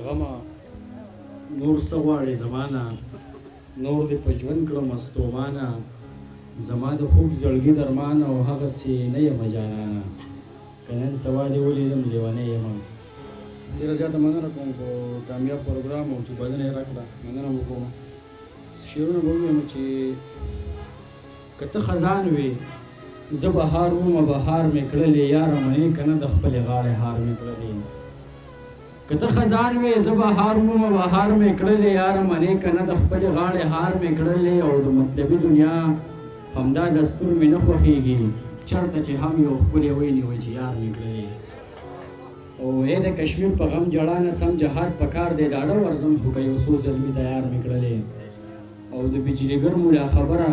غمه نور څه غواړې زمانه، نور دې په ژوند کړم ستومانه، زما د خوږ زړګي درمانه او هغسې نه یمه جانانه، که نن سبا دې ولیدم لیونی یمه. ډېره زیاته مننه کوم په کامیاب پروګرام او چې بلنه یې راکړه، مننه مو کوم. شعرونه به ووایم چې که ته خزان وې زه بهار ومه، بهار مې کړلې یاره منې که نه د خپلې غاړې هار مې کړلې. که ته خزان وې زه بهار ومه، بهار مې کړلې یاره منې که نه د خپلې غاړې هار مې کړلې. او د مطلبي دنیا همدا دستور مې نه خوښېږي، چېرته چې هم یو ښکلی ویني وایي چې یار مې کړلې. او ای د کشمیر په غم جړانه سم جهاد په کار دی، ډاډه ورځم خو که یو څو زلمي تیار مې کړلې. او د بجلیګر مولا خبره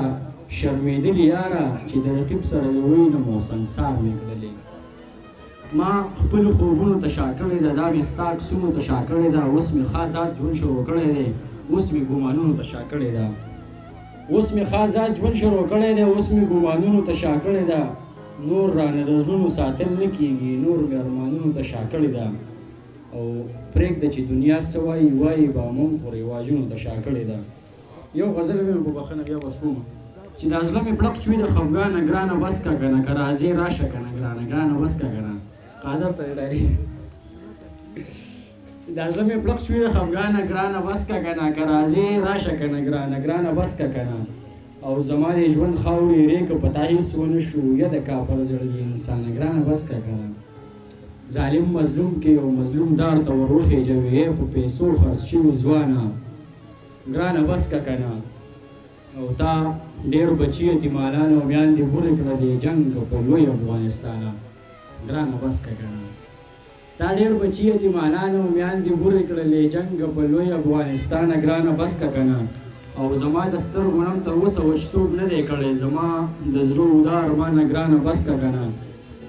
شرمېدلي یاره، چې د رقیب سره دې وینم او سنګسار مې کړلې. ما خپلو خوبونو ته شا کړې ده، دا مې ستا عکسونو ته شا کړې ده، اوس مې ښه ازاد ژوند شروع کړی دی، اوس مې ګومانونو ته شا کړې ده. اوس مې ښه ازاد ژوند شروع کړی دی، اوس مې ګومانونو ته شا کړې ده. نور رانه د زړونو ساتل نه کېږي، نور مې ارمانونو ته شا کړې ده. او پرېږده چې دنیا څه وایي وایي به، موږ خو رواجونو ته شا کړې ده. یو غزل مې په بخښنه بیا بس کوم چې دا زړه مې پړق شوي د خفګانه، ګرانه بس که کنه، که راځې راشه کنه، ګرانه ګرانه بس که کنه، قادر ته ډاري. دا زړه مې پړق شوي د خفګانه، ګرانه بس که کنه، که راځې راشه کنه، ګرانه ګرانه بس که کنه. او زما د ژوند خاورې ایرې که په تا هېڅ ونه شو، یا د کاپر زړګي انسانه، ګرانه بس که کنه. ظالم مظلوم کې او مظلوم دار ته ور وخېژوي، ای په پیسو خرڅ شوي ځوانه، ګرانه بس که کنه. او تا ډېر بچي یتیمانان او میندې بورې کړلې، جنګ په لوی افغانستانه، ګرانه بس که کنه. تا ډېر بچي یتیمانان او میندې بورې کړلې، جنګ په لوی افغانستانه، ګرانه بس که کنه. او زما د سترګو نم تر اوسه وچتوب نه دی کړی، زما د زړه اوده ارمانه، ګرانه بس که کنه.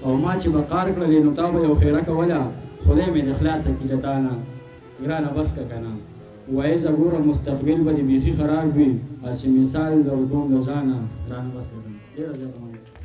او ما چې به قار کړلې نو تا به یو ښېره کوله، خدای مې دې خلاصه کړي له تا نه، ګرانه بس که کنه. وایزه ګوره مستقبل به دې بیخي خراب وي، هسې مثال درکوم له ځانه، ګرانه بس که کنه. ډېره زیاته مننه.